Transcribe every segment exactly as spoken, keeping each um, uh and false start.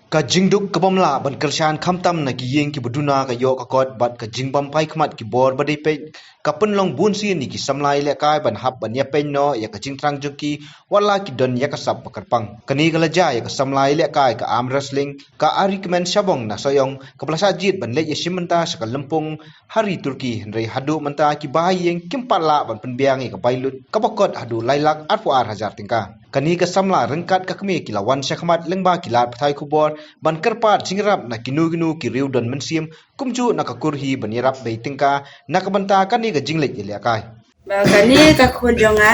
Ka jingduk ka bym lah ban kyrshan khamtam na ki ïing kiba duna ka ïoh ka kot bad ka jingbym phai khmat ki bor ba dei peit ka pynlong bun sien ïa ki samla ïalehkai ban hap ban ïapeiñ noh ïa ka jingthrang jong ki wat la ki don ïa ka sap ba kyrpang. Kane ka la jia ïa ka samla ïalehkai ka arm wrestling ka Arikmen Shabong na Sohiong kaba la shah jied ban leit ïashim bynta sha ka lympung ha ri Turkey, hynrei haduh mynta ki bahaïing kim pat lah ban pynbiang ïa ka bailut kaba kot haduh lai lak arphew ar hajar tyngka. Kane ka samla ryngkat ka kmie ki la wan sha khmat lyngba ki lad pathai khubor ban kyrpad jingïarap na kino kino ki riew don mynsiem kumjuh na ka kur hi ban ïarap bei tyngka na ka bynta kane ka jingleit ïalehkai. Ba kane ka khun jong nga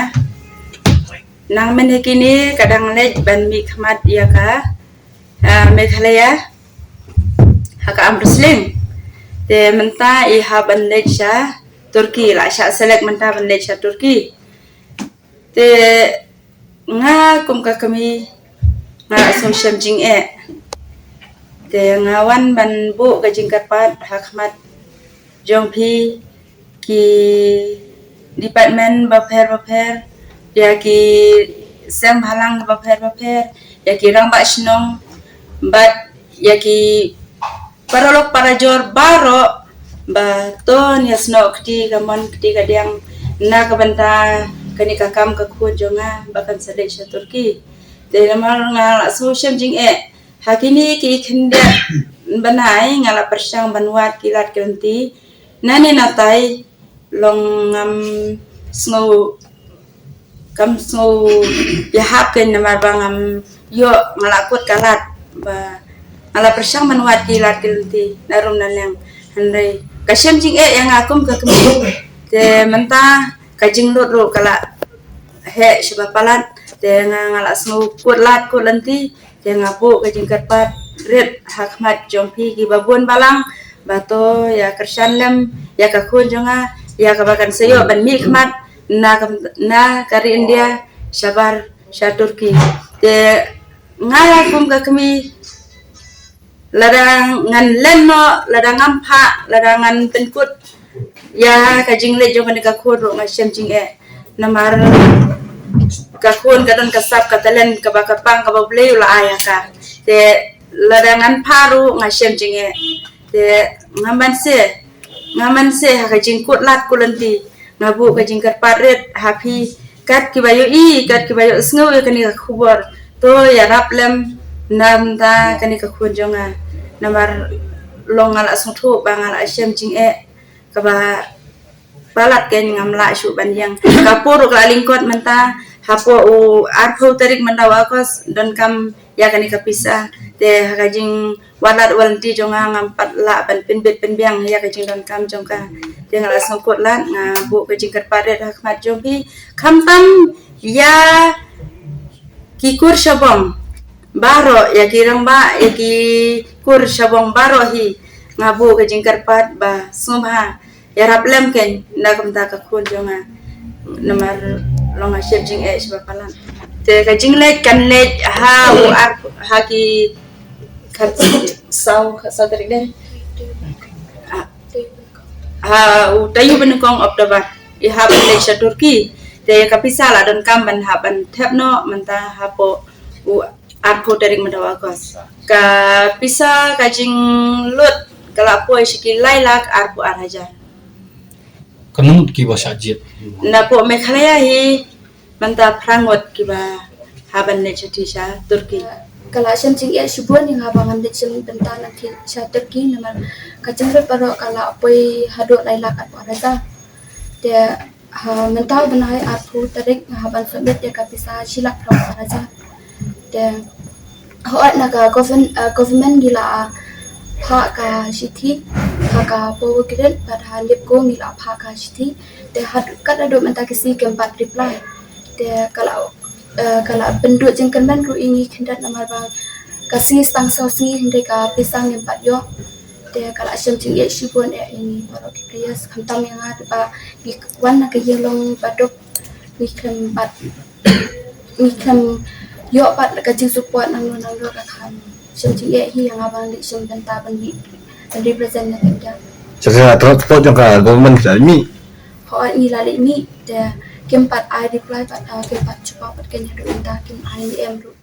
nang mynne kine ka dang leit ban mih khmat ïa ka, ah, Meghalaya ha ka arm wrestling. Te mynta i hap ban leit sha Turkey, la shah select mynta ban leit sha Turkey. Te nga kum ka kmie nga la sngewshem jingeh. Te nga wan ban buh ka jingkyrpad ha khmat jong phi ki department bapher bapher, ïa ki seng bhalang bapher bapher, ïa ki rangbah shnong bad ïa ki paralok parajor baroh ba to ngin ïasnoh kti ka mon kti ka diang na ka bynta kane ka kam ka khun jong nga ba kan sa leit sha Turkey. Te namar nga la sngewshem jingeh ha kine ki khyndiat bnai nga la pyrshang ban wad ki lad ki lynti. Nane natai long ngam sngew, kam sngew ïahap kein namar ba ngam ïoh, nga la kut ka lad ba nga la pyrshang ban wad ki lad ki lynti na rum na liang. Hynrei ka shem jingeh ïa nga kum ka kmie. Te mynta ka jinglut ruh ka la heh shibun palat. Te nga, nga la sngew kut lad kut lynti. Te nga buh ka jingkyrpad rit ha khmat jong phi kiba bun balang ba to ïa kyrshan lem ïa ka khun jong nga ïa kaba kan sa ïoh ban mih khmat na ka, na ka ri India shabar sha Turkey. Te nga kum ka kmie, lada ngan len noh, lada ngam phah, lada ngan pynkut ïa ka jingleit jong kane ka khun ruh nga shem jingeh. Namar ka khun ka don ka sap ka talent kaba kyrpang kaba U Blei u la ai ha ka. Te lada ngan phah ruh nga shem jingeh. Te nga man se, nga man se ha ka jingkut lad kut lynti. Nga buh ka jingkyrpad rit ha phi kat kiba ïohi, kat kiba ïohsngew ïa kane ka khubor. To ïarap lem na bynta kane ka khun jong nga. Namar long nga la sngewthuh ba nga la shem jingeh kaba palat kein, ngam lah shuh ban ïeng. Ka por ruh ka la lyngkot mynta, hapoh u arphew tarik mynta u August donkam ïa kane ka pisa. Te ha ka jingwad lad wad lynti jong nga ngam pat lah ban pynbit pynbiang ïa ka jingdonkam jong ka. Te nga la sngewkut lad, nga buh ka jingkyrpad rit ha khmat jong phi. Khamtam ïa ki kur Shabong baroh, ïa ki rangbah, ïa ki kur Shabong baroh hi nga buh ka jingkyrpad ba sngewbha ïarap lem kein na ka bynta ka khun jong nga. Namar long nga shem jingeh shibun palat. Te ka jingleit kan leit ha u ar, ha ki khatsaw, khatsaw tarik dei. Ah, ha u taïew ba nyngkong October i hap ban leit sha Turkey. Te ka pisa la donkam ban hap ban thep noh mynta hapoh u arphew tarik mynta u August. Ka pisa ka jinglut ka la poi sha ki lai lak arphew ar hajar. Katno ngut kiba shah jied? Napoh Meghalaya hi mynta phra ngut kiba hap ban leit sha Turkey. Ka la shem jingeh shibun ïa nga ba ngan leit shim bynta na ki sha Turkey namar ka jinglut baroh ka la poi haduh lai lak arphew ar hajar. Te ha mynta u bnai arphew tarik nga hap ban submit ïa ka pisa shi lak phra phew ar hajar. Te hooid na ka govern-, eh, government ngi la, ah, phah ka shithi ha ka Power Grid bad ha NEEPCO ngi la phah ka shithi. Te haduh, kat haduh mynta ka sngi kim pat reply. Te ka la, eh, ka la pynduh jingkyrmen ruh ïa ngi khyndiat namar ba ka sngi tang saw sngi hynrei ka pisa ngim pat ïoh. Te ka la shem jingeh shibun eh ïa ngi baroh ki players, khamtam ïa nga ba ngi wan na ka ïing long ba duk, ngi khlem pat, ngi khlem ïoh pat ka jingsupport nangno nangno, ka kham shem jingeh hi ïa nga ban leit shim bynta ban leit, ban represent ïa ka India. Sa ka support jong ka government ka la mih? Hooid, ngi la leit mih te kim pat ai reply pat, ah, kim pat jubab pat kein haduh mynta, kim ai ne em ruh.